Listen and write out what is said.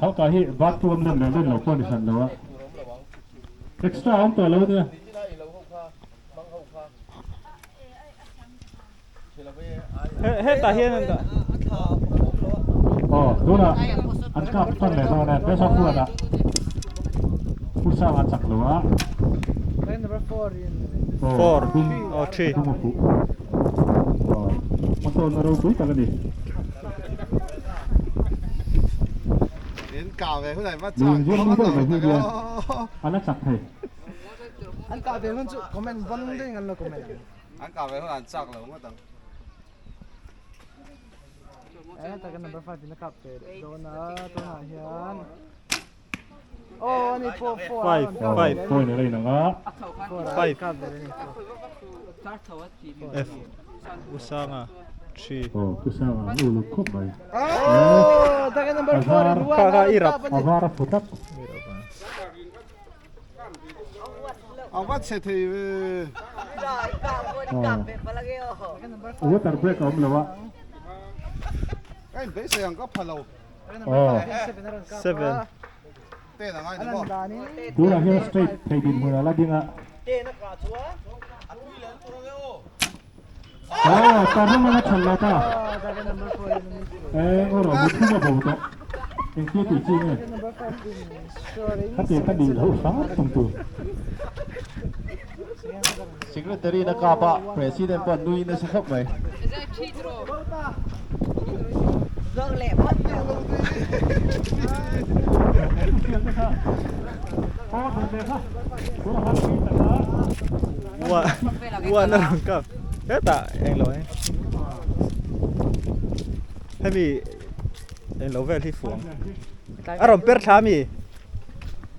Thauka hi bat tu awm len leh len lo pawh a ni hran lo a. Extra a awm tawh lo ania. Hetah hian an dah. Aw tunah an kap tan leh dawn e best of one ah Pu Sanga chak lo a. Four aw three. Dum a fuh. Aw hmasawnna ropui tak a ni. Lui in zuam deuh mai hi nia a la chak thei. An kah ve hun chu comment bon deuhin an lo comment ang. An kah ve hun an chak lo ngawt ang. Eh taka number 5 in a kap ve leh dawn a tunah hian oh ani pawh 4 5 5 point a la inang a. 5 F Usanga 3 Oh Usanga an uluk khawp mai. Oh taka number 4 in Kha kha i rap. A var a fu tlat. A va chhe thei ve. Water break a awm lo a. Ka in beisei ang ka pha lo. Aw. 7. Ten a ngai ni maw? Tunah hian straight thei dinhmun a la ding a. Aw, ta ram a la chhan lo ta. Eng aw rawh, mithum a bo tawh. Engtia tih chi nge? Khati ka nih loh hram tum tur. Secretary na kap a, President pawh nui nasa khawp mai. Ua ua na rawn kap hetah englo e hemi englo vel hi fuang a rawn per thla ami.